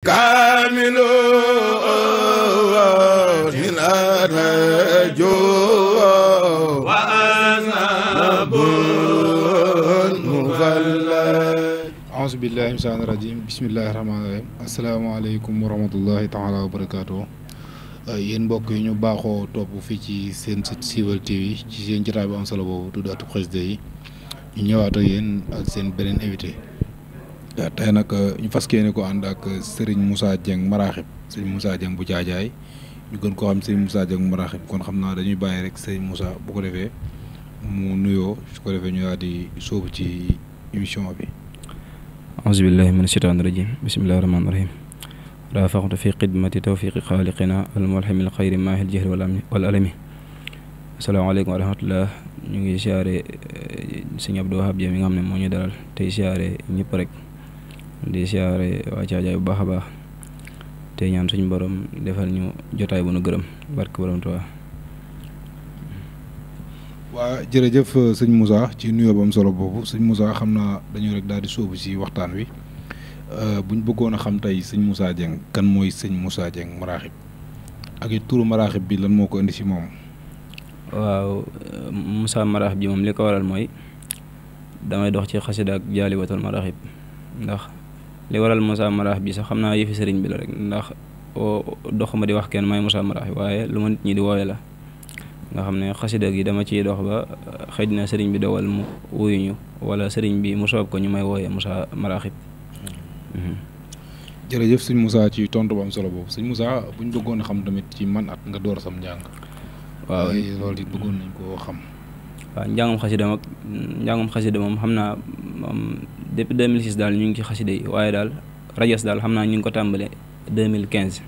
kaamilu rajo wa asabun mufallal a'uuzu billahi mina shaytaani rajiim bismillahi rahmaani rahiim asalaamaaleykum wa rahmatullahi taala wa barakaatu. Yéen mbokk yi ñu baaxoo topp fii ci seen site Siweul TV ci seen jotaay bu am solo boobu tudd atu xasida yi ñu ñëwaat ak yéen ak seen beneen invité. Tey nag ñu fas yéene ko ànd ak Serigne Moussa Dieng maraaxib Serigne Moussa Dieng bu Thiadiaye ñu gën koo xam Serigne Moussa Dieng maraaxib kon xam naa dañuy bàyyi rek Serigne Moussa bu ko defee mu nuyoo su ko defee ñu daal di sóobu ci émission bi. auzu billahi mina shaytaani rajim bismillahi rahmaani rahim raafaxtu fi xidmati tawfiqi xaaliqina almulhamil xayri maahil jahri wal alami. asalaamaaleykum wa rahmatullah. ñu ngi siyaare sëñ Abdou Wahab mi nga xam ne moo ñu dalal tey siyaare ñëpp rek di siyaare waa Thiadiaye bu baax a baax te ñaan suñu borom defal ñu jotaay bu nu gërëm barke borom Tuubaa. waa jërëjëf sëñ Moussa ci nuyoo ba am solo boobu sëñ Moussa xam naa dañu rek daal di sóobu ci waxtaan wi buñ bëggoon a xam tey sëñ Moussa Dieng kan mooy sëñ Moussa Dieng maraaxib ak it turu maraaxib bi lan moo ko indi ci moom. waaw Moussa maraaxib ji moom li ko waral mooy damay dox ci xasida ak jaalibatul maraaxib ndax li waral Moussa maraaxib bi sax xam naa yëfi sëriñ bi la rek ndax doxuma di wax kenn may Moussa maraaxib waaye lu ma nit ñi di wooye la nga xam ne xasida gi dama ciy dox ba xëy na sëriñ bi dogal mu wuyuñu wala sëriñ bi mu soob ko ñu may wooye Moussa maraaxib. jërëjëf sëñ Moussa ci tontu bu am solo boobu sëñ Moussa buñ bëggoon a xam tamit ci man at nga door sam njàng. waaw loolu it bëggoon nañ koo xam. waaw njàngum xasida moom xam naa depuis 2006 daal ñu ngi ci xasida yi waaye daal rajas daal xam naa ñu ngi ko tàmbale 2015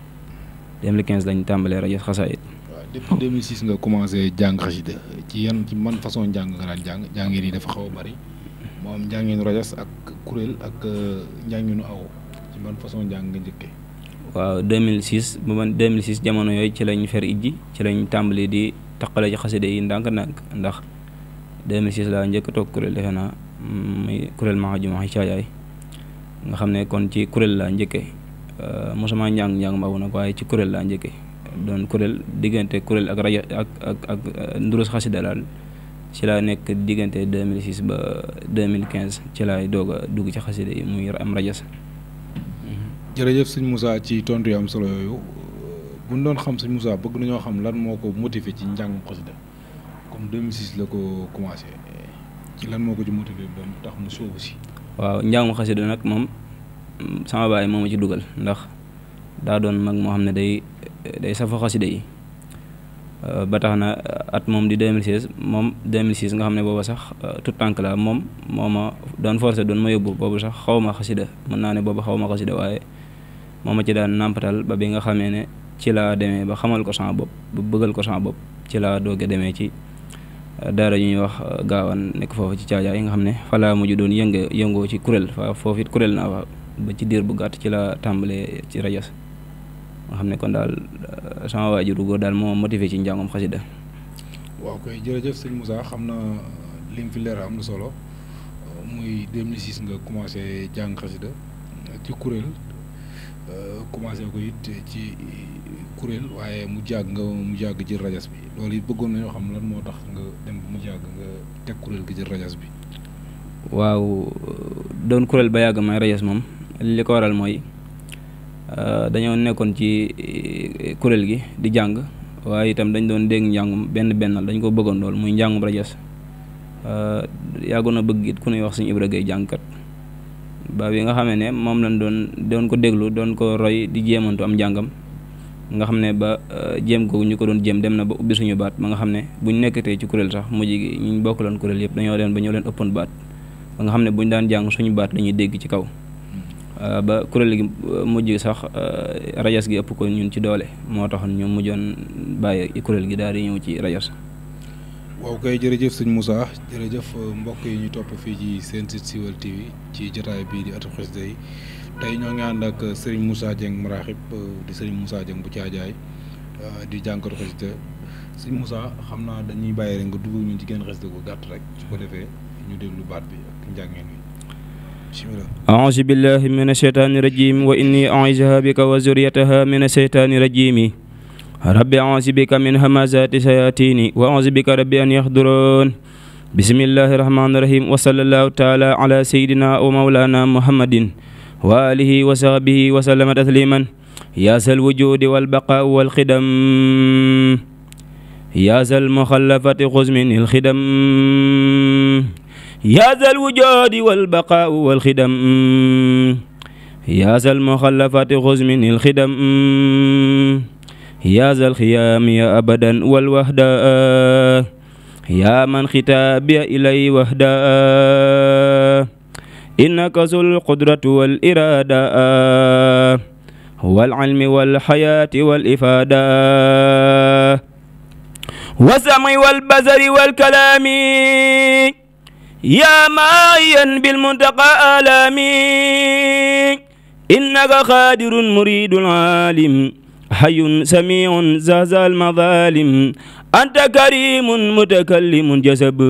lañ tàmbalee rajas xasaayit. waaw depuis 2006 nga commencé jàng xasida ci man façon njàng nga daan jàngeen yi dafa xaw a bari moo am njàngeenu rajas ak kuréel ak njàngeenu aw ci man façon njàng nga njëkkee. waaw 2006 ba man 2006 jamono yooyu ci lañ fer ijji ci lañ tàmbali di taqale ci xasida yi ndànk-ndànk ndax 2006 laa njëkk a toog kuréel defe naa muy kuréel ma Thiadiaye nga xam ne kon ci kuréel laa njëkkee mosuma njàng boobu nag waaye ci kuréel laa njëkkee doon kuréel diggante kuréel ak rajo ak ndurus xasida daal ci laa nekk diggante 2006 ba 2015 ci laay doog a dugg ci xasida yi muy am rajas. jërëjëf sëñ Moussa ci tontu yu am solo yooyu bu ñu doon xam sëñ Moussa bëgg nañoo xam lan moo ko motivé ci njàngum xasida comme 2006 la ko commencé ci lan moo ko ci motivé ba tax mu sóobu si. waaw njàngum xasida nag moom sama baay moo ma ci dugal ndax daa doon mag moo xam ne day safo xasida yi ba tax na at moom di 2016 nga xam ne booba sax tout tànk la moom moo ma doon forcé doon ma yóbbu boobu sax xaw ma xasida mën naa ne boobu xaw ma xasida waaye moo ma ci daan nàmpatal ba bi nga xamee ne ci laa demee ba xamal ko sama bopp ba bëggal ko sama bopp ci laa dooge demee ci daara yu ñuy wax gaawaan nekk foofu ci Thiadiaye yi nga xam ne fa laa mujj doon yëngoo ci kuréel fa foofu it kuréel naa fa ba ci diir bu gàtt ci laa tàmbalee ci rajas nga xam ne kon daal sama waajur góor daal moo motivé ci njàngum xasida. waaw koy jërëjëf sëñ Moussa xam na li mu fi leer am na solo muy 2006 nga commencé jàng xasida ci kuréel commencé ko it ci kuréel waaye mu jàgg jël rajas bi loolu it bëggoon nañoo xam lan moo tax nga dem mu jàgg nga teg kuréel gi jël rajas bi. waaw doon kuréel ba yàgg may rajas moom li ko waral mooy dañoo nekkoon ci kuréel gi di jàng waaye itam dañ doon dégg njàngum benn dañ ko bëggoon lool muy njàngum rajas yàggoon na bëgg it ku ñuy wax suñu Ibra Gay jàngkat ba bi nga xamee ne moom lañ doon ko déglu doon ko roy di jéemantu am njàngam nga xam ne ba jéem googu ñu ko doon jéem dem na ba ubbi suñu baat ba nga xam ne buñ nekkatee ci kuréel sax mujj gi ñu bokkaloon kuréel yëpp dañoo dem ba ñoo leen ëppoon baat ba nga xam ne buñ daan jàng suñu baat lañuy dégg ci kaw ba kuréel gi mujj sax rajas gi ëpp ko ñun ci doole moo taxoon ñu mujjoon bàyyi kuréel gi daal di ñëw ci rajas. waaw kay jërëjëf sëñ Moussa jërëjëf mbokk yi ñu topp fii ci seen site Siweul TV ci jotaay bii di atu xasida yi tey ñoo ngi ànd ak Serigne Moussa Dieng maraaxib di Serigne Moussa Dieng bu Thiadiaye di jànkatu xasida sëñ Moussa xam naa dañuy bàyyi rek nga dugg ñun ci genn xasida ko gàtt rek su ko defee ñu déglu baat bi ak njàngeen wi. أعوذ بالله من الشيطان الرجيم وإني أعيذها بك وذريتها من الشيطان الرجيم رب أعوذ بك من همزات الشياطين وأعوذ بك رب أن يحضرون بسم الله الرحمن الرحيم وصلى الله تعالى على سيدنا ومولانا محمد وآله وصحبه وسلم تسليما يا ذا الوجود والبقاء والخدم يا ذا المخلفة خذ من الخدم يا ذا الوجود والبقاء والخدم يا ذا المخلفة خذ من الخدم يا ذا الخيام يا أبدا والوحدة يا من ختابي إلي وحدة إنك ذو القدرة والإرادة والعلم والحياة والإفادة والسمع والبصر والكلام يا معين بالمنتقى آلامي إنك قادر مريد العالم حي سميع زهز المظالم أنت كريم متكلم جسب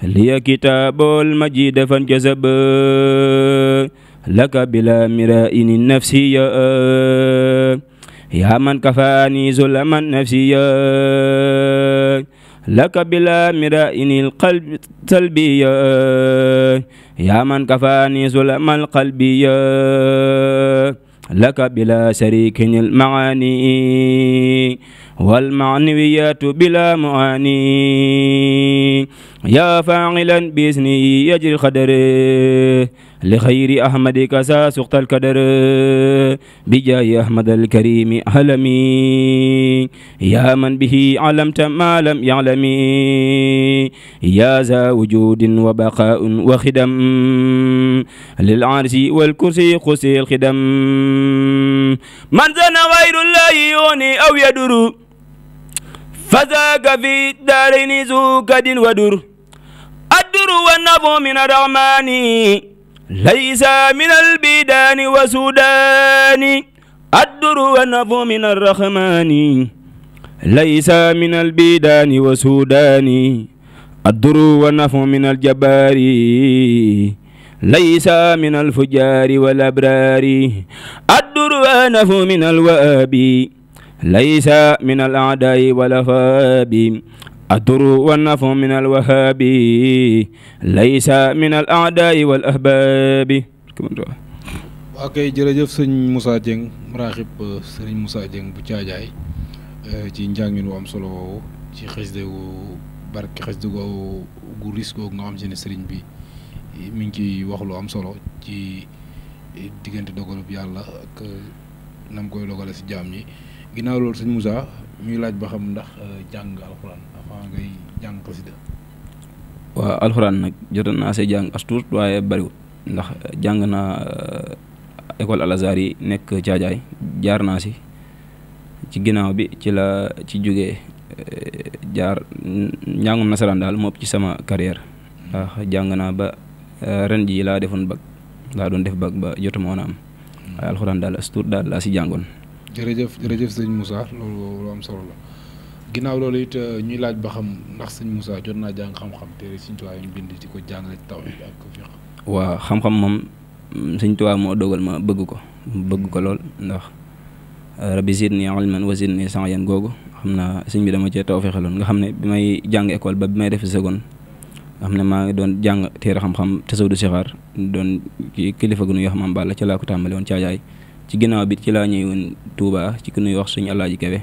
لي كتاب المجيد فانجسب لك بلا مرائن النفسية يا من كفاني ظلما نفسيا لك بلا مرائن القلب سلبيا يا من كفاني ظلم القلبيا لك بلا شريك المعاني والمعنويات بلا معاني يا فاعلا بإذنه يجري القدر لخير أحمد كسا سقط القدر بجاي أحمد الكريم علمي يا من به علمت ما لم يعلمي يا ذا وجود وبقاء وخدم للعرش والكرسي قصي الخدم من زن غير الله يوني أو يدر فذاك في الدارين ذو كد ودر الدر والنفع من الرحمن ليس من البيدان وسودان الدر والنفع من الرحمن ليس من البيدان وسودان الدر والنفع من الجبار ليس من الفجار والأبرار الدر والنفع من الوهاب ليس من الأعداء والأفاب الدر والنفع من الوهاب ليس من الأعداء والأحباب. ok jërëjëf sëñ Moussa Dieng maraxib sëriñ Moussa Dieng bu Thiadiaye ci njàngin wu am solo woowu ci xasida gu barke xasida gu risque googu nga xam si ne sëriñ bi mi ngi ciy wax lu am solo ci diggante dogalub yàlla ak nam koy dogale si jaam ñi. ginnaaw loolu sëñ Moussa ñuy laaj ba xam ndax jàng alxuraan avant ngay jàng xasida. waaw alxuraan nag jotoon naa see jàng as tuut waaye bariwut ndax jàng naa école Al Azhar yi nekk Thiadiaye jaar naa si ci ginnaaw bi ci la ci jógee jaar njàngum nasaraan daal moo ëpp ci sama carrière ndax jàng naa ba ren ji laa defoon bac laa doon def bac ba jotuma woon a am waaye alxuraan daal as tuut daal laa si jàngoon. jërëjëf sëñ Moussa loolu am solo la ginnaaw loolu it ñuy laaj ba xam ndax sëñ Moussa jot naa jàng xam-xam téere Sëñ Tuubaa yi bind di ko jàngale ci tawhid ak fiqh. waaw xam-xam moom Sëñ Tuubaa moo dogal ma bëgg ko lool ndax rabbi zidni ilman wa zidni sa'yan googu xam naa sëñ bi dama cee tawfeexaloon nga xam ne bi may jàng école ba bi may def seconde nga xam ne maa ngi doon jàng téere xam-xam tasawudu sixaar doon ci kilifa gu ñuy wax Maam Balla ci laa ko tàmbale woon Thiadiaye ci ginnaaw bi ci laa ñëwoon Touba ci ku ñuy wax Sëñ Alaaji Kebe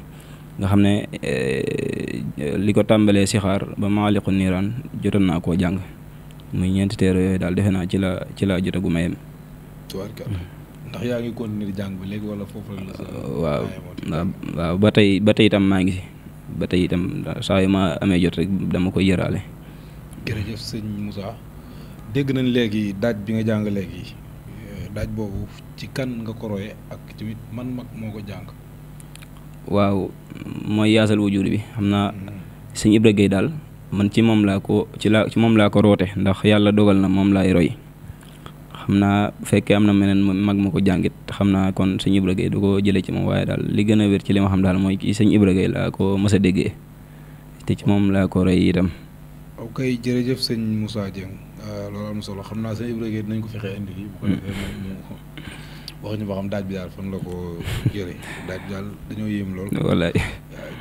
nga xam ne li ko tàmbalee sixaar ba maaliqu niiraan jotoon naa koo jàng muy ñeenti téere yooyu daal defe naa ci laa jotagu mayem. ndax yaa ngi continuer di jàng ba léegi wala foofu la sa. waaw ba tey itam maa ngi si ba tey itam saa yu ma amee jot rek dama koy yëraale. jërëjëf sëñ Moussa dégg nañ léegi daaj bi nga jàng léegi daaj boobu ci kan nga ko royee ak tamit man mag moo ko jàng. waaw mooy yaasal wujud bi xam naa sëñ Ibra Gueye daal man ci moom laa ko roote ndax yàlla dogal na moom laay roy xam naa bu fekkee am na meneen mag ma ko jàngit xam naa kon sëñ Ibra Gueye du ko jëlee ci moom waaye daal li gën a wér ci li ma xam daal mooy ci sëñ Ibra Gueye laa ko mës a déggee te ci moom laa ko roy itam. ok jërëjëf sëñ Moussa Dieng loolu am solo xam naa sa Ibra Gueye dinañ ko fexe indi fii bu ko defee mu wax ñu ba xam daaj bi daal fan la ko jëlee daaj bi daal dañoo yéem lool. wallaay.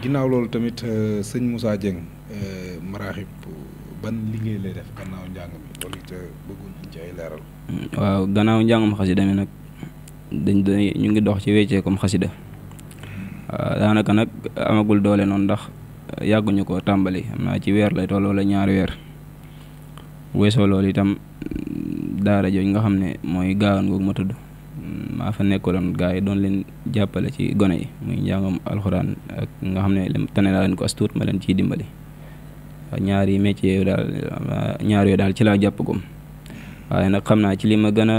ginnaaw loolu tamit sëñ Moussa Dieng maraaxib ban liggéey lay def gannaaw njàng mi loolu it bëggoon nañ ci ay leeral. waaw gannaaw njàngam xasida mi nag ñu ngi dox ci weccee comme xasida daanaka nag amagul doole noonu ndax yàgguñu ko tàmbali xam naa ci weer lay toll wala ñaari weer weesoo loolu itam daara jooju nga xam ne mooy gaawan googu ma tudd maa fa nekkaloon gaa yi doon leen jàppale ci gone yi muy njàngam alxuraan ak nga xam ne tane naa leen ko as tuut ma leen ciy dimbali ñaari métier yooyu daal ñaar yooyu daal ci laa jàpp gum waaye nag xam naa ci li ma gën a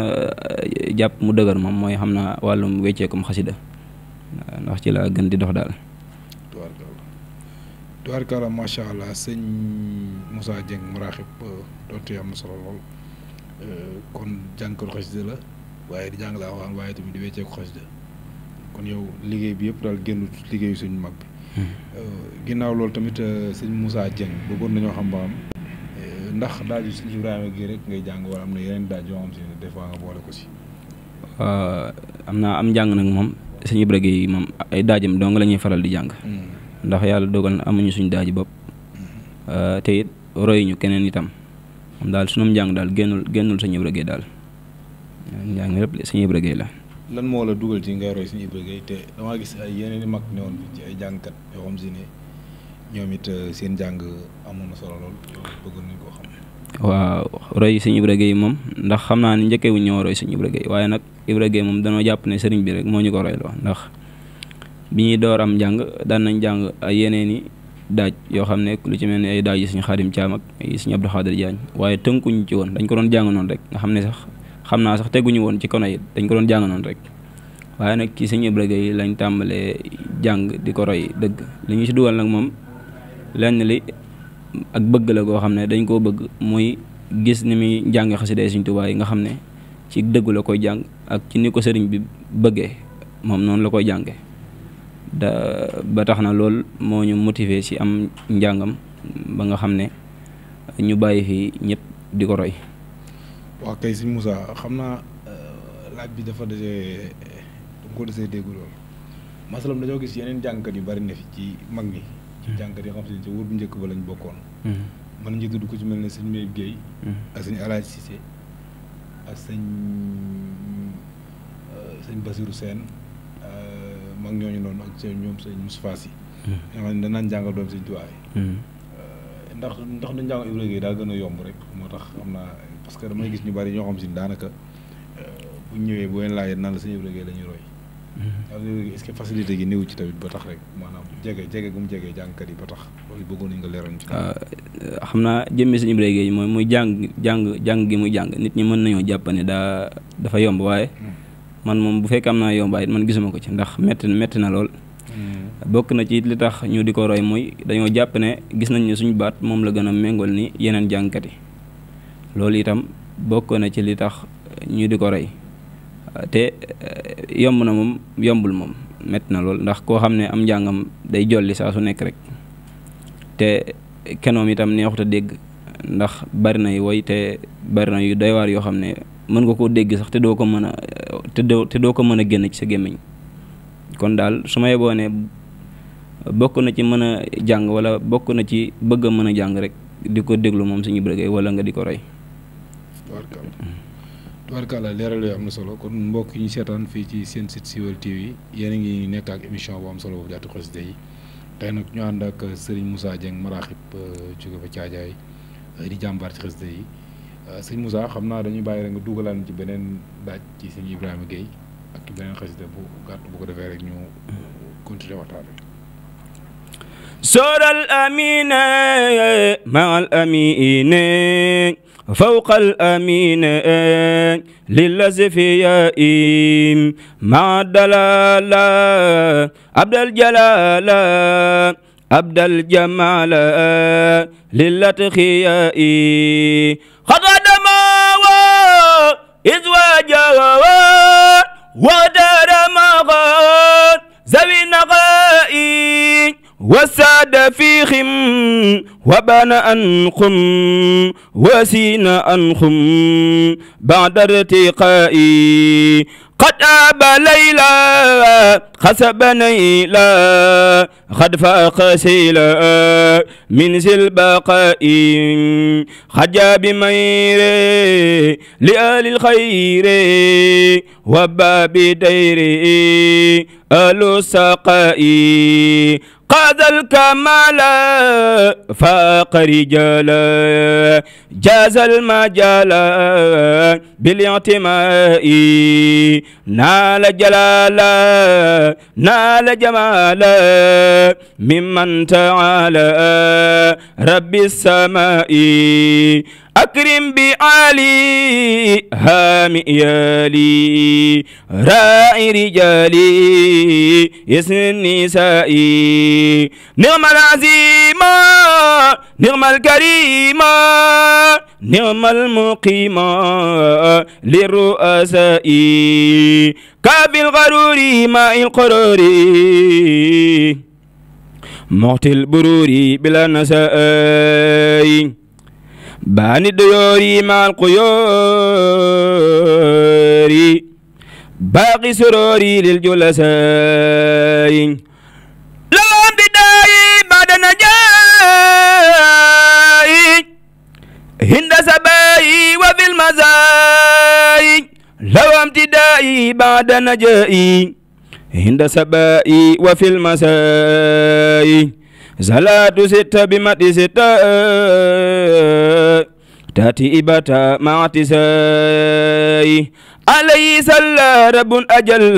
jàpp mu dëgër moom mooy xam naa wàllum wecceekum xasida ndax ci laa gën di dox daal. tubaarkalla macha allah sëñ Moussa Dieng maraaxib tontu am na solo lool kon jàngkatu xasida la waaye di jàng laa waxaan waaye tamit di wecceeku xasida kon yow liggéey bi yëpp daal génnut liggéeyu suñu mag bi. ginnaaw loolu tamit sëñ Moussa Dieng bëggoon nañoo xam ba am ndax daaj yu sëñ Ibrahima gi rek ngay jàng wala am na yeneen daaj yoo xam si ne des fois nga boole ko si. am naa am njàng nag moom sëñ Ibrahima gi moom ay daajam dong la ñuy faral di jàng. ndax yàlla dogal na amuñu suñ daaji bopp te it royuñu keneen itam moom daal sunum njàng daal génnul sëñ Ibrahima gi daal njàng lépp sëñ Ibrahima gi la. lan moo la dugal ci ngay roy sëñ Ibrahima gi te damaa gis ay yeneen i mag newoon ci ay jàngkat yoo xam si ne ñoom it seen jàng amoon na solo lool bëggoon nañ koo xam. waaw roy sëñ Ibrahima gi moom ndax xam naa ne njëkkee wuñ ñoo roy sëñ Ibrahima gi waaye nag Ibrahima gi moom danoo jàpp ne sëriñ bi rek moo ñu ko royloo ndax bi ñuy door am njàng daan nañ jàng ay yeneen i daaj yoo xam ne lu ci mel ni ay daaj yi suñu Xaadim Caam ak ay suñu Abdou Xaadir Jaañ waaye tënkuñ ci woon dañ ko doon jàng noonu rek nga xam ne sax xam naa sax teguñu woon ci kono yi dañ ko doon jàng noonu rek waaye nag ci sëñ Ibrahima yi lañ tàmbalee jàng di ko roy dëgg li ñu si dugal nag moom lenn li ak bëgg la goo xam ne dañ koo bëgg muy gis ni muy jàng xasida Sëñ Tuubaa yi nga xam ne ci dëggu la koy jàng ak ci ni ko sëriñ bi bëggee moom noonu la koy jànge ba tax na lool moo ñu motiver ci am njàngam ba nga xam ne ñu bàyyi fii ñëpp di ko roy. waaw kay sëñ Moussa xam naa laaj bi dafa desee danga ko desee déggu lool masalam dañoo gis yeneen jàngkat yu bari ne fi ci mag ñi ci jàngkat yi xam si ne ci wóor bu njëkk ba lañ bokkoon mën nañu tudd ku ci mel ne sëñ Mbaye Guèye ak sëñ Alaaji Cissé ak sëñ Basirou Sène mag ñooñu noonu ak ñoom sëñ Moustapha Sy nga xam ne danaan jàngal doom sëñ Tuubaa ndax dañ jàng Ibrahima Gueye daa gën a yomb rek moo tax xam naa parce que damay gis ñu bari ñoo xam si daanaka bu ñëwee bu leen laajee naan la sëñ Ibrahima Gueye la ñuy roy est-ce que facilité gi néew ci tamit ba tax rek maanaam jege gu mu jege jàngkat yi ba tax loolu bëggoon nañ nga leeral ci xam naa jëmmi sëñ Ibrahima Gueye mooy muy jàng gi muy jàng nit ñi mën nañoo jàpp ne dafa yomb waaye man moom bu fekkee am naa yombaay man gisuma ko ci ndax metti na lool bokk na ci li tax ñu di ko roy mooy dañoo jàpp ne gis nañ ne suñu baat moom la gën a méngool ni yeneen jàngkat yi loolu itam bokk na ci li tax ñu di ko roy te yomb na moom yombul moom metti na lool ndax koo xam ne am njàngam day jolli saa su nekk rek te kenoom itam neexut a dégg ndax bari na yu woy te bari na yu doy waar yoo xam ne mën nga koo dégg sax te doo ko mën a te doo ko mën a génn ci sa gémmiñ kon daal su ma yeboo ne bokk na ci mën a jàng wala bokk na ci bëgg a mën a jàng rek di ko déglu moom suñu bëggee wala nga di ko roy. tubaarkàlla leeral yooyu am na solo kon mbokk yi ñu seetaan fii ci seen site Siweul TV yéen a ngi nekk ak émission bu am solo boobu jaatu xasida yi tey nag ñu ànd ak Serigne Moussa Dieng maraaxib jóge fa Thiadiaye di jàmbaar ci xasida yi sëñ Moussa xam naa dañuy bàyyi rek nga dugalaan ci beneen daaj ci sëñ Ibrahima Gueye ak ci beneen xasida bu gàtt bu ko defee rek ñu continuer waxtaan rek. sooral amine maal amine fawqal amine lillazi fi yaim ma dalala abdal jalala abdal jamala lillatkhiyai khadama wa izwaja wa darama zawi nagai وساد فيهم وبان أنقم وسين أنقم بعد ارتقائي قد أبى ليلى خسب نيلا قد فاق سيلا من ذي البقاء خجا بمير لآل الخير وباب دير آل السقاء قاد الكمال فاق رجالا جاز المجال بالاعتماء نال جلالا نال جمالا ممن تعالى رب السماء أكرم بعلي هام يالي راعي رجالي يسن النساء نعم العزيمة نعم الكريمة نعم المقيمة للرؤساء كافي الغرور ماء القرور معطي البرور بلا نساء بان الديور مع القيور باقي سروري للجلساء لهم بداية بعد نجاي هند سباي وفي المزاي لهم ابتدائي بعد نجاي هند سباي وفي المساي صلاة ستة بمت ستة تاتي إبتا مع تساي عليه صلى رب أجل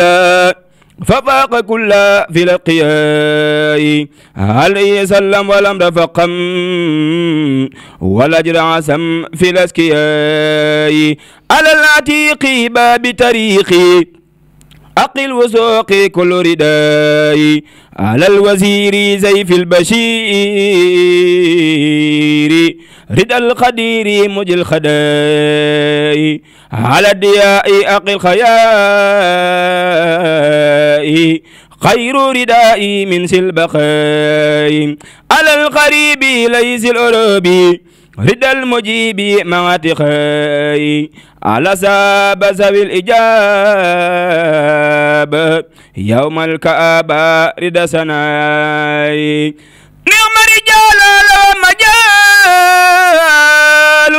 ففاق كل في القياء عليه سلم ولم رفقم ولا جرع سم في الاسكياء على العتيق باب تاريخي أقل وسوق كل رداء على الوزير زيف البشير رد القدير مجل الخداء على الدياء أقل خياء خير ردائي من سلبخاء على القريب ليس الأروب رد المجيب مع تخاي على ساب ذوي الإجابة يوم الكآبة رد سناي نعم رجال مجال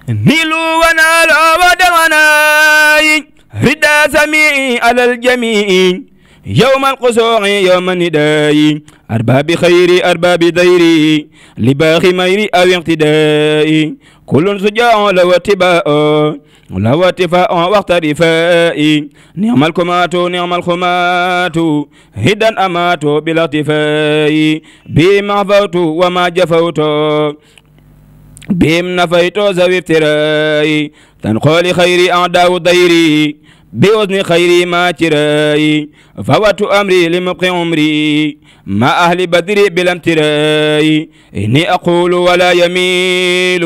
نيلوا ونالوا ودمناي رد سميعي على الجميع يوم القصوع يوم النداء أرباب خيري أرباب ديري لباخي ميري أو اقتدائي كل سجاع لو اتباع لو اتفاء وقت رفائي نعم الكمات نعم الخمات هدا أمات بلا اتفائي بما عفوت وما جفوت بهم نفيت ذوي افترائي تنقل خيري أعداء ديري بوزن خيري ما تراي فوات أمري لمبقي عمري ما أهل بدري بلا امتراي إني أقول ولا يميل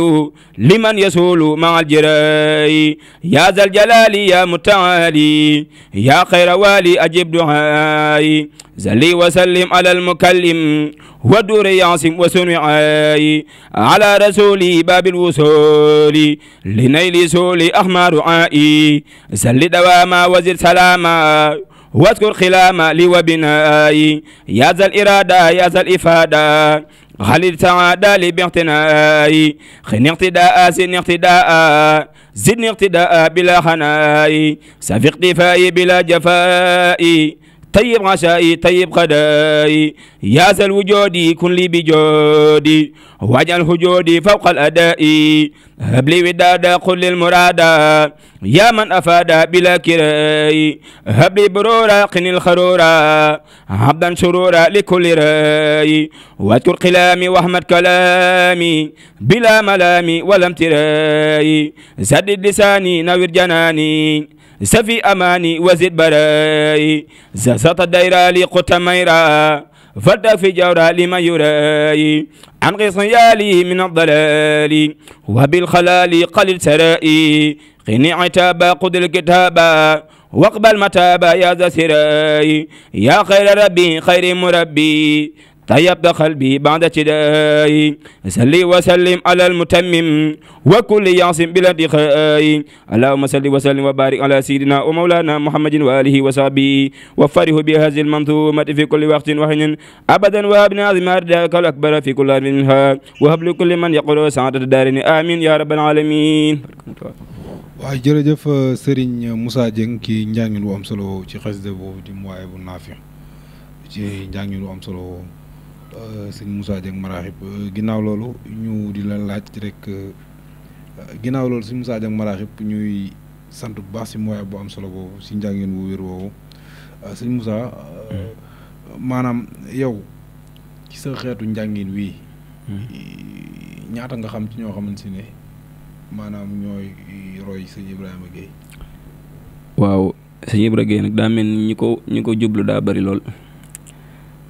لمن يسول مع الجراي يا ذا الجلال يا متعالي يا خير والي أجب دعائي زلي وسلم على المكلم ودور يعصم وسنعاي على رسولي باب الوصول لنيل سولي أحمر رعائي سل دواما وزر سلاما واذكر خلاما لي وبنائي يا ذا الإرادة يا ذا الإفادة خليل سعادة لي باعتنائي خن اقتداء سن اقتداء زدني اقتداء بلا خنائي سفي اقتفائي بلا جفائي طيب عشائي طيب غدائي يا ذا الوجود كن لي بجودي واجعل هجودي فوق الأداء هب لي ودادا قل للمرادا يا من أفاد بلا كراي هب لي برورا قني الخرورا عبدا شرورا لكل راي واذكر قلامي واحمد كلامي بلا ملامي ولا امتراي سدد لساني نوير جناني سفي أماني وزد براي زسط الدائرة لقط ميرا فرد في جورا لما يراي عن غصيالي من الضلال وبالخلال قلل سرائي قني عتابا قد الكتابا واقبل متابا يا ذا سراي يا خير ربي خير مربي طيبت قلبي بعد ابتدائي صلي وسلم على المتمم وكل يعصم بلا انتقاء اللهم صل وسلم وبارك على سيدنا ومولانا محمد واله وصحبه وفره بهذه المنظومه في كل وقت وحين ابدا وابنا عظيم رداك الاكبر في كل منها وهب لكل من يقول سعاده الدارين امين يا رب العالمين. waaw jërëjëf Serigne Moussa Dieng ci njàngin wu am solo ci xasida boobu di Mouwaye bu naafi ci njàngin wu am solo sëñ Moussa Dieng maraaxib ginnaaw loolu ñu di la laaj rek ginnaaw loolu sëñ Moussa Dieng maraaxib ñuy sant bu baax si Mouwaye bu am solo boobu si njàngin wu wér woowu sëñ Moussa maanaam yow ci sa xeetu njàngin wii ñaata nga xam ci ñoo xamante ne maanaam ñooy roy sëñ Ibrahima Gueye. waaw sëñ Ibrahima Gueye nag daa mel ni ñi ko jublu daa bari lool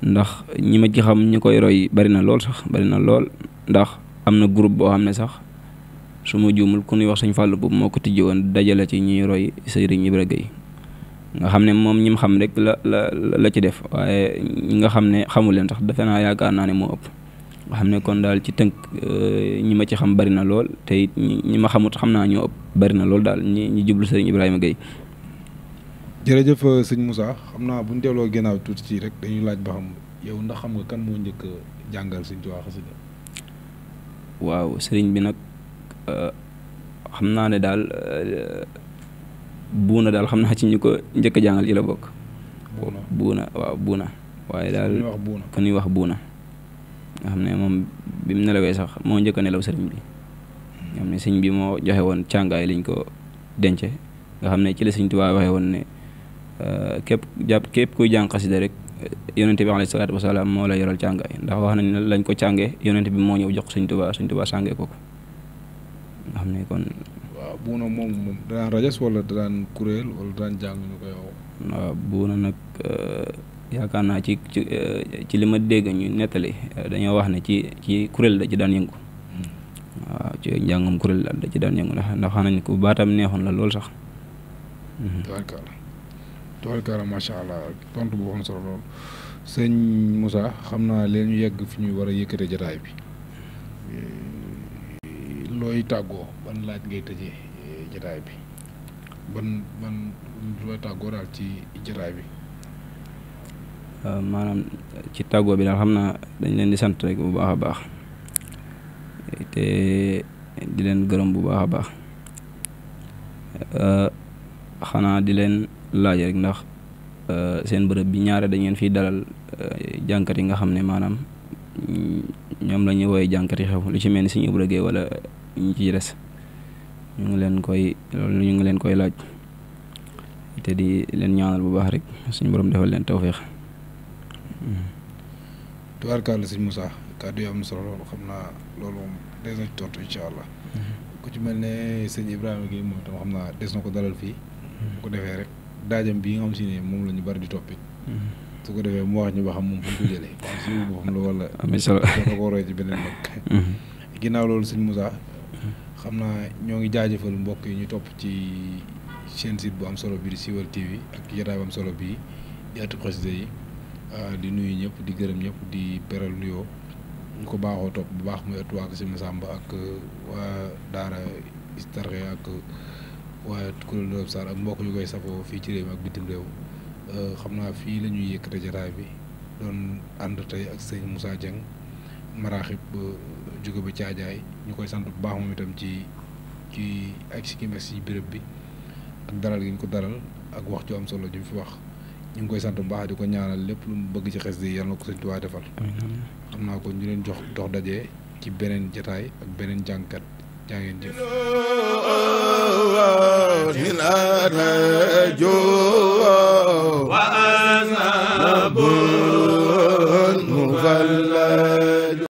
ndax ñi ma ci xam ñi koy roy bari na lool sax bari na lool ndax am na groupe boo xam ne sax su ma juumul ku ñuy wax sëñ Fallou boobu moo ko tijji woon dajale ci ñuy roy sëñ Ibrahima Gueye nga xam ne moom ñi mu xam rek la ci def waaye ñi nga xam ne xamu leen sax defe naa yaakaar naa ne moo ëpp. nga xam ne kon daal ci tënk ñi ma ci xam bari na lool te it ñi ma xamut xam naa ñoo ëpp bari na lool daal ñi jublu sëriñ Ibrahima Gueye. jërëjëf sëñ Moussa xam naa bu ñu delloo ginnaaw tuuti ci rek dañuy laaj ba xam yow ndax xam nga kan moo njëkk jàngal sëñ Tuubaa xasida. waaw sëriñ bi nag xam naa ne daal buuna daal xam naa ci ñu ko njëkk jàngal ci la bokk. buuna waaw buuna. waaye daal ku ñuy wax buuna. nga xam ne moom bi mu nelawee sax moo njëkk a nelaw sëriñ bi nga xam ne sëriñ bi moo joxe woon càngaay liñ ko dence nga xam ne ci la sëriñ Tuubaa waxee woon ne képp kuy jàng xasida rek yonente bi alayhi salaatu wasalaam moo la yoral càngaay ndax wax nañ ne lañ ko càngee yonente bi moo ñëw jox sëriñ Tuubaa sàngee ko nga xam ne kon waaw buuna moom daan rajas wala daan kuréel wala daan jàng ñu koy wax. waaw buuna nag yaakaar naa ci li ma dégg ñu nettali dañoo wax ne ci kuréel da ci daan yëngu waaw ci njàngam kuréel da ci daan yëngu ndax xam nañ ko baatam neexoon la lool sax. tubaarkalla macha allah tontu boo xam solo lool sëñ Moussa xam naa leen ñu yegg fi ñuy war a yëkkate jotaay bi looy tàggoo ban laaj ngay tëjee jotaay bi ban looy tàggoo daal ci jotaay bi. maanaam ci tàggoo bi daal xam naa dañ leen di sant rek bu baax a baax te di leen gërëm bu baax a baax xanaa di leen laaj rek ndax seen bërëb bi ñaare dañ leen fiy dalal jànkat yi nga xam ne maanaam ñoom la ñuy woowee jànkat yi xew lu ci mel ni suñu Ibrahima Gueye wala ñu ci des ñu ngi leen koy laaj te di leen ñaanal bu baax rek suñu borom defal leen tawfeex. tubaarkalla sëñ Moussa kàddu yi am na solo loolu xam naa loolu moom des na ci tontu incha allah ku ci mel ne sëñ Ibrahima Gueye moom tam xam naa des na ko dalal fii bu ko defee rek daajam bii nga xam si ne moom la ñu bari di toppit su ko defee mu wax ñu ba xam moom fu ñu ko jëlee si boppam la wala da ko roy ci beneen nag ginnaaw loolu sëñ Moussa xam naa ñoo ngi jaajëfal mbokk yi ñu topp ci chaîne site bu am solo bii di Siweul TV ak jotaay bu am solo bii di Etub xasida yi di nuyu ñëpp di gërëm ñëpp di beral nuyoo ñu ko baaxoo topp bu baax muy ëttu waa si Masamba ak waa Daara Istarxe ak waa kuréel Ndob Sarr ak mbokk yu koy safoo fii ci réew mi ak bitim réew xam naa fii la ñuy yëkkate jotaay bi doon ànd tey ak sëñ Moussa Dieng maraaxib jóge ba Thiadiaye ñu koy sant bu baax moom itam ci ak si kimes ci béréb bi ak dalal gi ñu ko dalal ak wax ju am solo ji mu fi wax ñu ngi koy sant bu baax di ko ñaanal lépp lu mu bëgg ci xes di yal na ko sëñ Tuubaa defal xam naa ko ñu leen jox dox daje ci beneen jataay ak beneen jàngkat jaa ngeen jëf